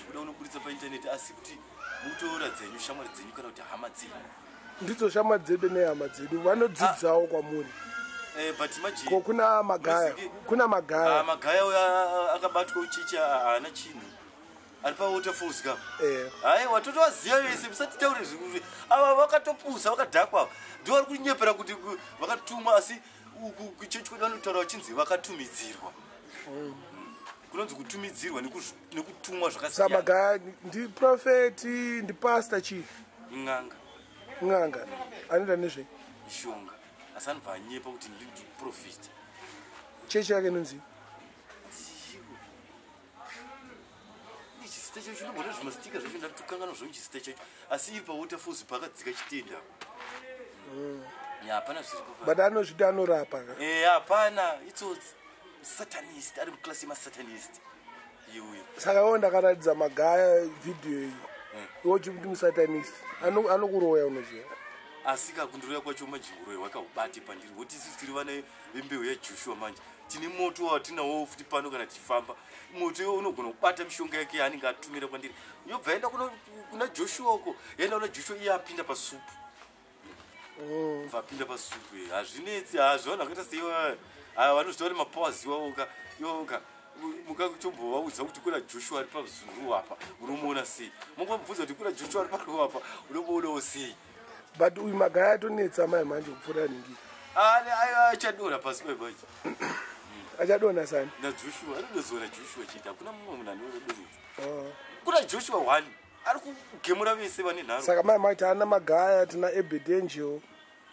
kuda unoburitsa paintaneti, asi kuti mutoora dzenyu shamwari dzenyu kana kuti hama dzenyu. Ndidzo shamwari dzedu nehama dzedu, vanodzidzawo kwamuri. But imagine Ko kuna Magaya? Kuna Magaya. Ah, Magaya uyo akabatwa uchichi, haana chinhu, ari paWaterfalls ka. Haiwa, totovaziva vese, musatitaure zvikuti ava vakatopusa, vakadhakwa, ndo vari kunyepera kuti vakatumwa, asi kuchechi kwedu vanotaura vachinzi vakatumidzirwa. Kunonzi kutumidzirwa nekutumwa zvakasiyana. Magaya ndiprofeti, ndipasta, chii? Ing'anga. N'anga anoita nezvei? Mishonga, asi anobva anyepa kuti ndiprofita. Chechi yake inonzi? Chisita chacho chinogona zvimastika zvacho, ndatokanganwa zvangu chisita chacho, asi iri paWaterfalls pakadzika chitenda. Ya, hapana zviripo. But anozviti anorapa ka? Hapana, itsotsi, satanist, ari muklasi yemasatanist iuyo. Saka iwo ndakaratidza Magaya vhidhiyo iyi, iwo uchikuti musatanist, anokuroya, unoziva? Asi kakundiroya kwacho majinguroyo wakaubate pandiri woti isusu tiri vana vembeu yaJoshua. Manje tine moto watinawo futi pano. Kana tichifamba, moto iwo unogona kubata mishonga yake yaanenge atumira kwandiri, yobva yaenda kuna Joshua uko, yaenda kuna Joshua, iye apinda pasupu. Bva apinda pasupu, hazvinetsi hazvo. Vanhu vakaita sei aya vanozvita vari mapowers iwawoka iwoka, mukatombovaudza kuti kuna Joshua ari pazuru apa, unomuona sei? Mungomubvunza kuti kuna Joshua ari paru apa, unomuonawo sei? But uyu Magaya atonetsa mai manje kupfuura ningi. Achadonha pasi paipachi. Achadonha sani? NaJoshua, anodozora Joshua chete, hakuna mumwe munhu anodonetsa. Kuna Joshua one ari kugemura vese vane nharo. Saka mai maiti ana Magaya, tina Ebed Angel,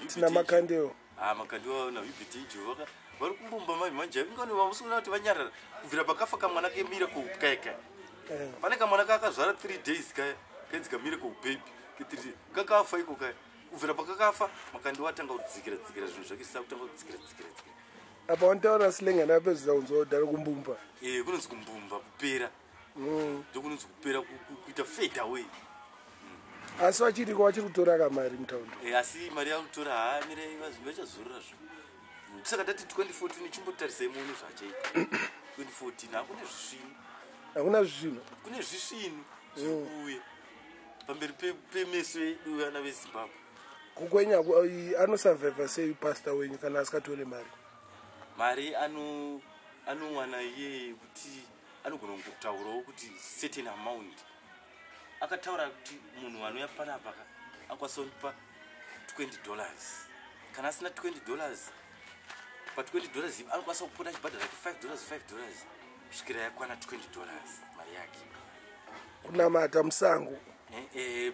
tina Makandeo. Ah, Makandiwa naUbert Angel vari kumbomba mai manje, ingani vamusiona kuti vanyarara kubvira pakafa kamwana kemiracle kaya kaya. Pane kamwana kakazvara 3 days kaya, kainzi kamiracle baby ke3, kakafa iko kaya. Kubvira pakakafa, Makandiwa atanga kudzikira dzikira zvinhu zvake, zvisina kutanga kudzikira dzikira dzikira. Apa wanotaura slang, andapedzisa kunzwa kudhara, kumbumba. Kunonzi kumbumba, kupera. Ndokunonzi kupera, kuita fade away. Asi vachiriko, vachiri kutora kamari mutaundi? Asi mari yakutora, haamirai, vachazorora zvo. Saka tati 2014 chimbotarisai muone zvachaita 2014. Hakune zvisvinu. Hakuna zvisvinu. Kune zvisvinu zviri kuuya pamberi pemeso edu, vana veZimbabwe. Kukwenya anosurvivha sei pasta wenyu kana asikatore mari? Mari anowana iye, kuti anogona kungotaurawo kuti certain amount. Akataura kuti munhu anouya panapa ka akwanisa kundipa $20. Kana asina $20, pa$20 anokwanisa kupota achibhadhara ke $5, $5, kusvikira yakwana $20 mari yake. Kunamata musango?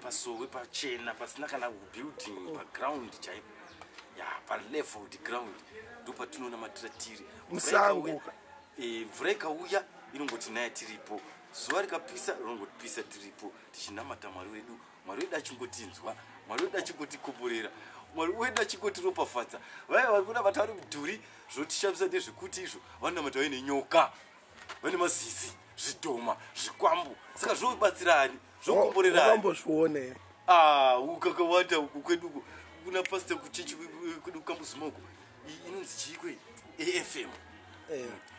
Pasowe pachena, pasina kana building, paground chaipo ya, paleveled ground, ndo patinonamatira tiri. Musango. Mvura ikauya inongoti naya tiripo, zuva rikapisa rinongotipisa tiripo, tichinamata Mwari wedu. Mwari wedu achingotinzwa, Mwari wedu achingotikomborera, Mwari wedu achingotiropafadza. Vaya vari kunamata vari mudhuri, zvotishamisa ndezvekuti izvo vanonamata vaine nyoka, vane mazizi, zvidhoma, zvikwambo. Saka zvobatsirani, zvokomborerani? Wakambozviona here? Ah, ukakawanda uku kweduko, kuna pastor kuchechi kwedu kuKambuzuma uko, inonzi chiikwe, AFM.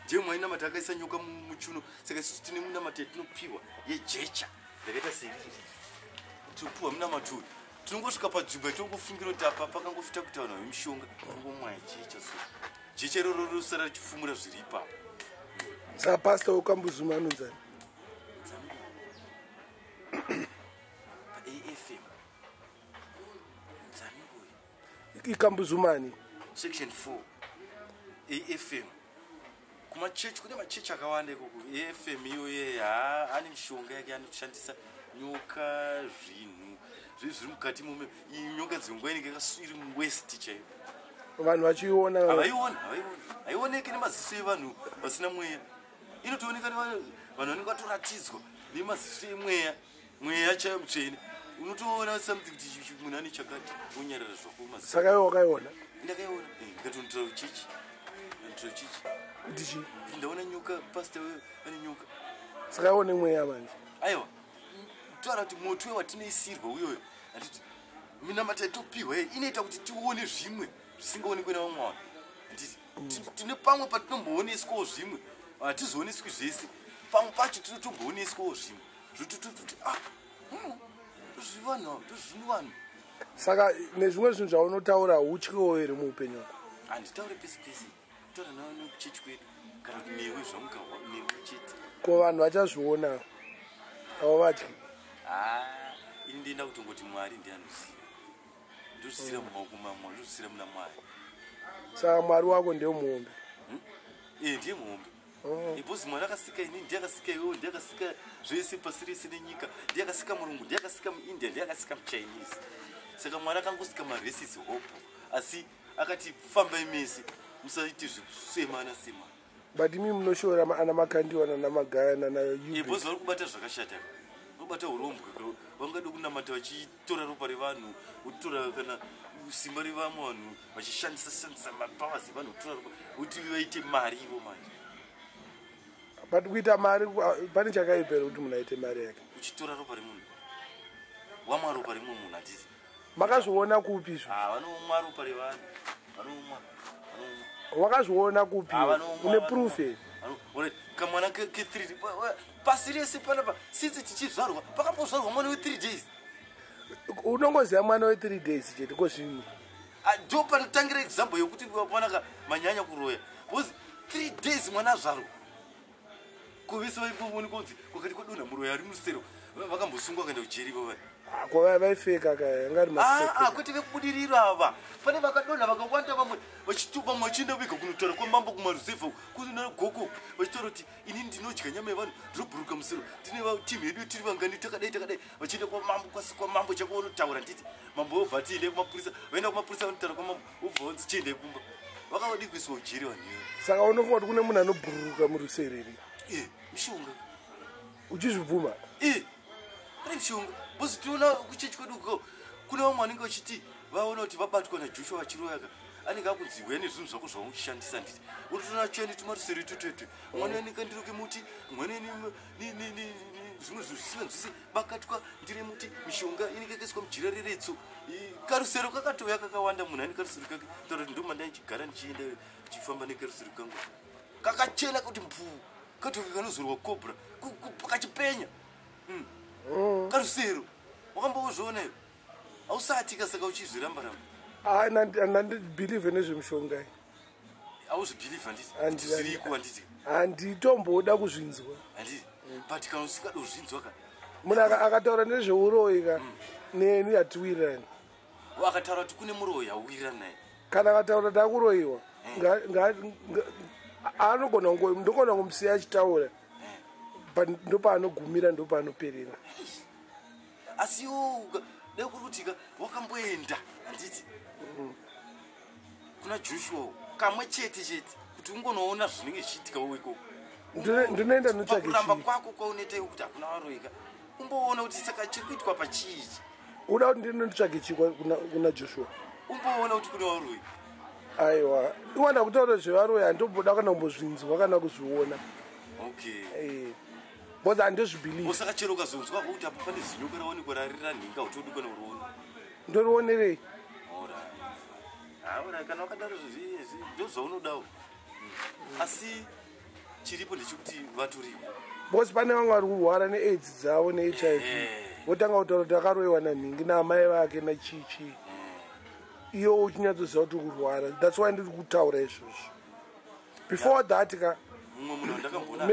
Ndiye mwainamata akaisa nyoka muchuno. Saka isusu tine munamato yatinopiwa yejecha yakaita seriri, tinopiwa munamato uyu. Tinongosvika panzvimbo yatinongofungira kuti apa pakangofita kuti vanhu vemishonga, ongomwaya jecha. So jecha iroro rosara richifumura zviri ipapo. Saka pasta wekambuzuma anonzani? PaAFM nzani uyu? Ikambuzumani? Section 4, AFM. Kumachechi kune machechi akawanda ikoko. AFM iyoye, ha, ane mishonga yake anoshandisa, nyoka, zvinhu zviri zviri mukati mume. Iyi nyoka dzenguva inenge iri muwest chaiyo. Vanhu vachiiona? Havaioni, havaioni, haioneki nemaziso evanhu vasina mweya. Inotooneka nevanhu vanenge vatoratidzwa nemaziso emweya, mweya chaiyo mutsvene. Unotoona something kuti munhu ane chakati, wonyarara zvako maziso. Saka iwe wakaiona? Ndakaiona, ndikatonotira uchechi, ndikatonotira uchechi. Kuti chii? Kuti ndaona nyoka, pasta ane nyoka. Saka ione mweya manje? Aiwa, taura kuti moto watinoisirwa uyoyo, handiti minamata yatopiwa iyi inoita kuti tione zvimwe zvisingaonekwe nevamwe vanhu, handiti? Tine pamwe patinombooneswawo zvimwe, hatizooneswi zvese. Pamwe pacho tinotombooneswawo zvimwe. Zvotototi ah, ndozvivanhu ava, ndozvino vanhu. Saka nezvimwe zvinhu zvaunotaura, hutyiwo here muupenyu hwako? Handitaure pese pese, taura navo nekuchechi kwedu kana kuti newe zvamuka newe chete. Ko vanhu vachazviona, avo vatyi? Ah, ini ndienda kutongoti Mwari ndiye anoziva, ndozvisira mumaoko mamwari, ndozvisira muna Mwari. Saka Mwari wako ndiye muombe? Eh, ndiye muhombe. Because Mwari akasika inini, ndiye akasika iwewe, ndiye akasika zvese pasi rese nenyika, ndiye akasika murungu, ndiye akasika muIndia, ndiye akasika muChinese. Saka Mwari akangosika maraces hopo, asi akati fambai mese, musaite zvekusemana semana. But imi munoshora ana Makandiwa nana Magaya nana. Because vari kubata zvakashata, vanobata urombwa, vangade kunamata vachitora ropa revanhu, votora kana simba revamwe vanhu, vachishandisa shandisa mapowers evanhu kutora ropa kuti vaite mari ivo manje. But kuita mari pane chakaipa here kuti munhu aite mari yake? Uchitora ropa remunhu, wamwa ropa remumwe munhu, handiti? Makazviona kupi izvo? Ah, vanomwa ropa revanhu, vanomwa, vanomwa. Wakazviona kupi? Ah, vanomwa, Une vanomwa. proof here? Alright, kamwana ke3 pasi rese panapa, since tichizvarwa, pakambozvarwa mwana we3 days? Unongoziva mwana we3 days chete, ko zvimwe? Ah, ndo panotangira example yokuti mwanaka manyanya kuroya, because 3 days mwana azvarwa, kuvese vaimboonekwa kunzi kwakati kwadonha muroyi ari musero, vakambosungwa kuenda kujeri ivo vai. Ah, ko vaifeka ka, yanga ri Ah, ah, kwete vekubudiriro ava, pane vakadonha vakawanda, vamwe vamwe vachienda vega kunotaura kwamambo kumaruzevha kuna goko, vachitaura kuti inini ndinodya nyama yevanhu, ndinobhuruka musero, tine timu yedu, tiri vangani, takadai takadai, vachienda kwamambo, kwasi kwamambo chako vanotaura, nditi mambo wobva tiende kumapurisa, vaenda kumapurisa, vanotaura kwamambo, wobva vanzi chiendai kumba, vakavadi kuiswa ujeri vanhu ivo. Saka unofunga kuti kune munhu anobhururuka murusero here? E, mishonga. Uchizvibvuma? E, pane mishonga, because tiona kuchechi kwedu uko kune vamwe vanenge vachiti vaona kuti vabatwa naJoshua vachiroyaka, anenge akunzi uya nezvinhu zvako zvauchishandisa, nditi unotoona cheni tumarusero itwetwetwe, mwana ane kandiro kemuti, mwana zvimwe zvinhu zvisinganzwisi, bakatwa ndire muti, mishonga inenge yakaiswa mujira reretso. Karusero kakatouya kakawanda, munhu ane karusero kake, taura kuti ndomanda ndichigara ndichienda ndichifamba nekarusero kangu kakachena kuti mpuu, katoka kanozorwa cobra kachipenya. Karusero wakambozviona iwe? Hausati ka, saka uchizviramba ramba. Handibhilivhe nezvemishonga iyi. Hauzvibhilivha, handiti? Kuti zviriko, handiti? Handitomboda kuzvinzwa. Handiti? But kana usingada kuzvinzwa ka. Munhu akataura nezveuroyi ka, neni hatiwirirani. Akataura kuti kune muroyi, hauwirirani naye? Kana akataura takuroyiwa, anogona ndogona kumusiya achitaura, but ndopaanogumira, ndopaanoperera. Asi iwo dai kuri kuti ka wakamboenda, handiti, kuna Joshua kamwe chete chete, kuti ungonoona zvinenge zvichiitika ikoko. Ndinoenda notsvake Pakuramba chii? kwako kwaunoita iwe kuti hakuna varoyi ka, umboona kuti saka chiri kuitwa pachii ichi. Uda kuti ndinotsvake chii kuna Joshua? Umboona kuti kune varoyi. Aiwa, iwana kutaura zvevaroyi handomboda kana kumbozvinzwa kana kuzviona. Because handizvibhilivhi. Saka chero ukazonzwa kuti apa pane zinyoka rawanikwa rarira nhinga, utodi kana uriona? Ndorionerei? Alright, kana wakadaro zvezvi ndo zvaunodawo, asi chiripo ndechekuti vatoriwo. Because pane vamwe vari kurwara neAIDS dzavo neHIV, votanga kutaura kuti akaroyiwa nanhingi naamai vake nachichi, iyo uchinyatsoziva kuti kurwara. That's why ndiri kutaura izvozvo. Before that ka. Mumwe munhu wandakamboona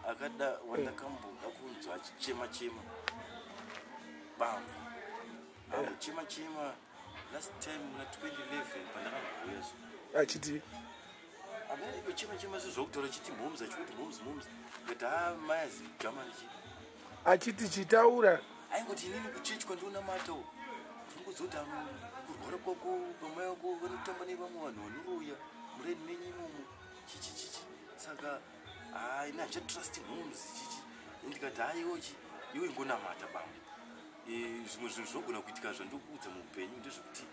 akada, wandakamboda kunzwa achichema chema, bambo ambochema chema last time muna 2011 pandakambouya so. Achiti? Chema chema sezvakutaura, chiti moms, achikuti moms, moms, ngati ha mayazi jamani chi. Achiti chitaura. Aingoti inini kuchechi kwandionamatawo, ndinongozoti kurwara kwako, bamai vako vanotamba nevamwe vanhu vanoroya mureni menyu imomo, chichi chichi, saka hai, ini handichatrust moms, chichi. Ndikati haiwo chi, iwe ingonamata bambo. Zvimwe zvinhu zvinogona kuitika zvandikuudza muupenyu ndezvekuti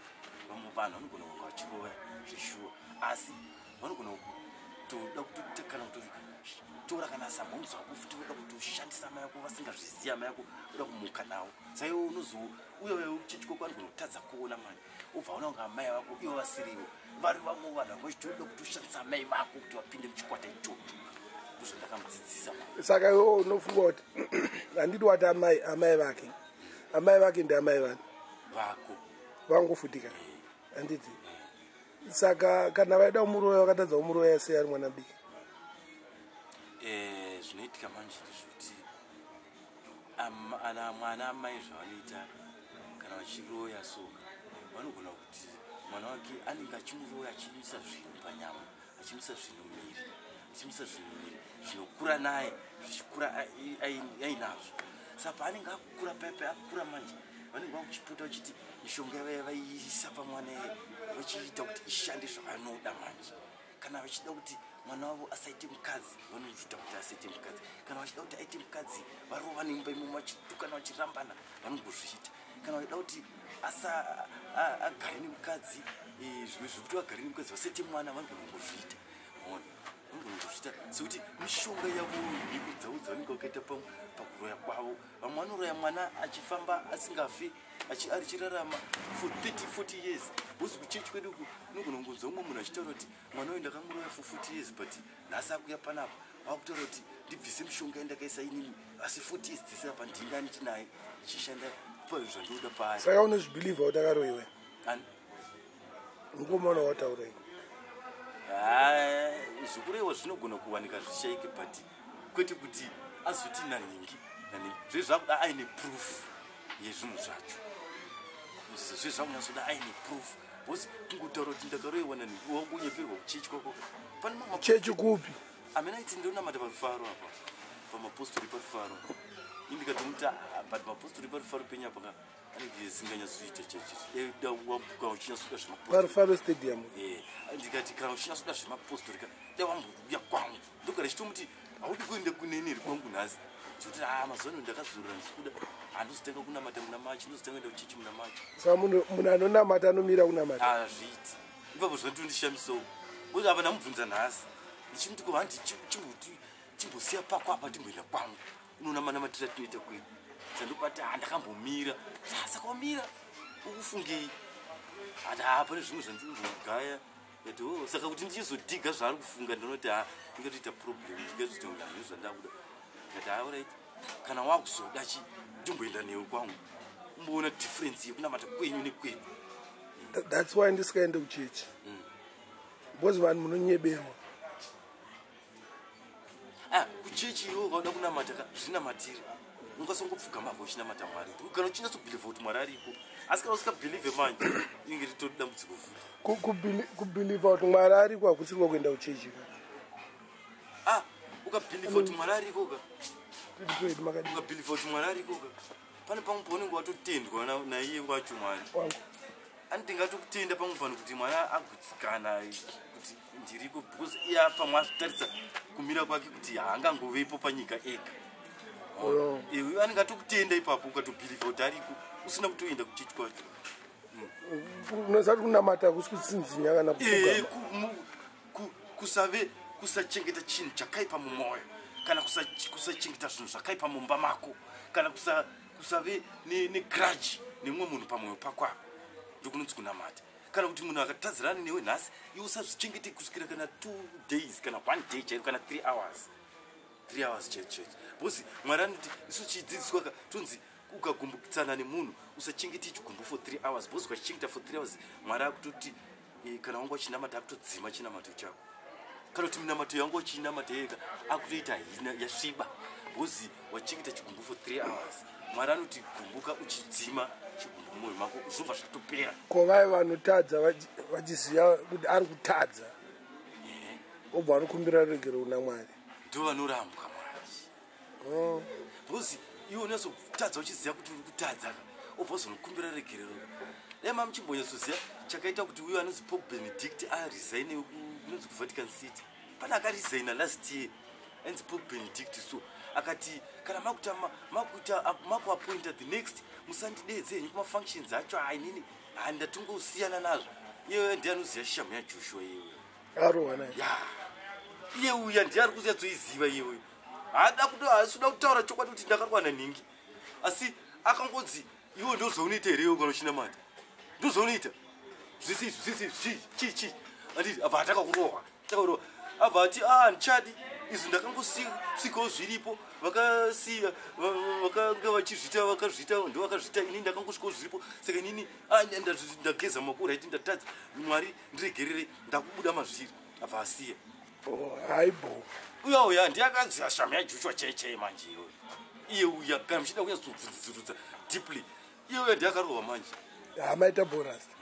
vamwe vanhu vanogona kunge vachiroya zveshuwa, asi vanogona kutoda kutoita kana kutotora kana samoms vako futi, voda kutoshandisa amai ako vasingazvizivi, amai ako voda kumuka navo. Saka iwe unozouya uchechi kwako, anogona kutadza kuona mani, obva aona kunge amai vako ivo vasirivo, vari vamwe vanhu vanga vachitoda kutoshandisa amai vako kuti vapinde muchikwata ichocho. Ndozvandakamudzidzisa. Saka iwo unofunga kuti handidi wati amai vake, amai vake ndiamai vani? Vako. Vangofutika, handiti? Saka kana vaida kumuroya, vakatadza kumuroya sei ari mwana mudiki? Zvinoitika manje ndezvekuti ana mwana amai zvavanoita kana vachiroya, so vanogona kuti mwana wake anenge achimuroya, achimuisa zvinhu panyama, achimuisa zvinhu miri, achimuisa zvinhu miri zvinokura naye, zvichikura ainazvo. Saka paanenge akukura paipai, akukura manje, vanenge vakuchipota vachiti mishonga yavaya vaiisa pamwana iye, vachiita kuti ishande zvavanoda manje. Kana vachida kuti mwana wavo asaite mukadzi, vanoita kuti asaite mukadzi. Kana vachida kuti aite mukadzi, varova neimba imomo, vachitukana, vachirambana, vanongozviita. Kana vachida kuti agare nemukadzi, zvimwe zvekuti vagare nemukadzi vasaite mwana, vanogona ona, vanogona kuzviita, sekuti mishonga yavo, mhiko dzavo dzavanenge vakaita pakuroya kwavo. Vamwe vanoroya mwana achifamba asingafi, achirarama for 30 40 years, because kuchechi kwedu uku unogona kungonzwa umwe munhu achitaura kuti mwana uyu ndakamuroya for 40 years, but nhasi akuya panapa wakutaura kuti ndibvise mishonga yandakaisa inini, asi 40 years dzese apa ndingani chinaye ichishanda zvandinoda paari. Saka unozvibhilivha kuti akaroyiwa? Ani? Mukomana wataura. Zvikurewa zvinogona kuwanika zvishaike, but kwete kuti azoti nanhingi nanhingi. Zve zvakuda aine proof yezvinhu zvacho, zve zvakunyatsoda aine proof, because kungotaura kuti ndakaroyiwa nanhingi, wangonyeperwa kuchechi kwako. Pane mamwe. Chechi kupi? Amene aiti ndonamata parufaro apa, pamapostori parufaro. Indikatomuti, "Ah, but mapostori parufaro penyu apa ka anenge singanyatsoita chechi eda wambuka uchinyatsoda zvemapostori." Parufaro Stadium? Ndikati kana uchinyatsoda zvemapostori ka, da wambouya kwangu. Ndogara chitomuti, haudi kuenda kuneni iri kwangu nhasi? Chikuti, a mazuva ano ndakazorora, ndisikuda, handozotanga kunamata muna Machi, ndozotanga kuenda kuchechi muna Machi. Saka munhu anonamata anomira kunamata? Hazviiti ipapo, zvinotondishamisawo, kuti apa ndamubvunza nhasi ndichimuti, ko handi chimbosiya pako apa, timboenda kwangu, unoona manamatira tinoita kwedu. Sandobata handakambomira. Saka wamira ukufungei? Ati, ha, pane zvimwe zvandinombogaya. Ati, o saka kuti ndichizodhiga zvaari kufunga, ndinoti, ha, ndingatoita problem, ndingatoita kunga zvinhu zvandakuda. Ndikati, ha, alright, kana wakuzoda chi ndimboenda newe kwangu, umboona difference yekunamata kwenyu nekwedu. That's why ndisikaende kuchechi, because vanhu munonyeberwa. Ah, kuchechi iwe ukauda kunamata ka, zvinamatire, ungasongopfugama hako uchinamata Mwari kana uchinyatsobhilivha kuti Mwari ariko. Asi kana usingabhilivhe manje, inenge ritori dambudziko futi. Kubhilivha kuti Mwari ariko hakusirwa kuenda kuchechi ka. Ah, ukabhilivha kuti Mwari ariko ka. Tiri kwedu makadii? Ukabhilivha kuti Mwari ariko ka, pane pamwe paunenge watotendwa naiye wacho Mwari. Wangu. Ani tingatokutenda pamwe pano kuti Mwari agutsikana kuti ndiriko, because iye pamwe azvitaridza kumira kwake kuti haangangovepo panyika ega. Oh. Iwe anenge atokutenda ipapo, ukatobhilivha kuti ariko usina kutoenda kuchechi kwacho. Unoziva kuti kunamata hakusi kutsinzinya kana kupfugama. Kusave kusachengeta chinhu chakaipa mumwoyo, kana kusachengeta zvinhu zvakaipa mumba mako, kana kusave negrudge nemumwe munhu pamwoyo pako apa, ndokunonzi kunamata. Kana kuti munhu akatadzirana newe nhasi, iwe usazvichengete kusvikira kana 2 days, kana one day chairo, kana 3 hours, 3 hours chete chete, because Mwari anoti isu chidzidziswa ka, tonzi ukagumbukitsana nemunhu usachengete chigumbu for 3 hours, because ukachichengeta for 3 hours, Mwari akutoti kana wanga uchinamata, akutodzima chinamato chako, kana kuti minamato yangu uchinamata yega akutoita hina yasviba, because wachengeta chigumbu for 3 hours. Mwari anoti gumbuka uchidzima chigumbu mumwoyo mako, zvobva zvatopera. Ko vaya vanotadza vachiziva kuti ari kutadza, obva vanokumbira ruregero kuna Mwari? Ndo vanorambwa manje. Oh. Because iwe unyatsotadza uchiziva kuti uri kutadza ka, obva uzonokumbira regerero. Dai ma muchimbonyatsoziva chakaita kuti uyo anonzi Pope Benedict aresign kunonzi kuVatican City. Pane akaresigna last year ainzi Pope Benedict, so akati kana makuita makuita makuappointa the next, musandidedze henyu kumafunctions acho. Ainini handatongosiyana nazvo. Iyeyo ndiye anoziva shamu yaJoshua iyeyo. Arohwa naye. Ya, iye uya ndiye ari kunyatsoiziva iyeyo. Haada kuto, haasi kuda kutaura chokwadi kuti ndakarwana nhingi, asi akangonzi, iwe ndozvaunoita here iwe kana uchinamata? Ndozvaunoita zvisi izvi, zvisi izvi, chii chii chii, anditi? Abva ataka kurohwa, takakurohwa, abva ati, a, handichadi. Izvi ndakangosvikawo zviripo, vakasiya vakanga vachizviita, vakazviita, ndo vakazviita. Inini ndakangosvikawo zviripo. Saka inini ndageza maoko, right, ndatadza, Mwari ndiregerere, ndakubuda mazviri. Abva asiya. Oh, haibo. Uya uya ndiye akanzi ashama yaJoshua chai chai manje iyoyo. Iye uya, kana muchida kunyatsobvunzurudza deeply, iye uya ndiye akarohwa manje. Hamaita borasta.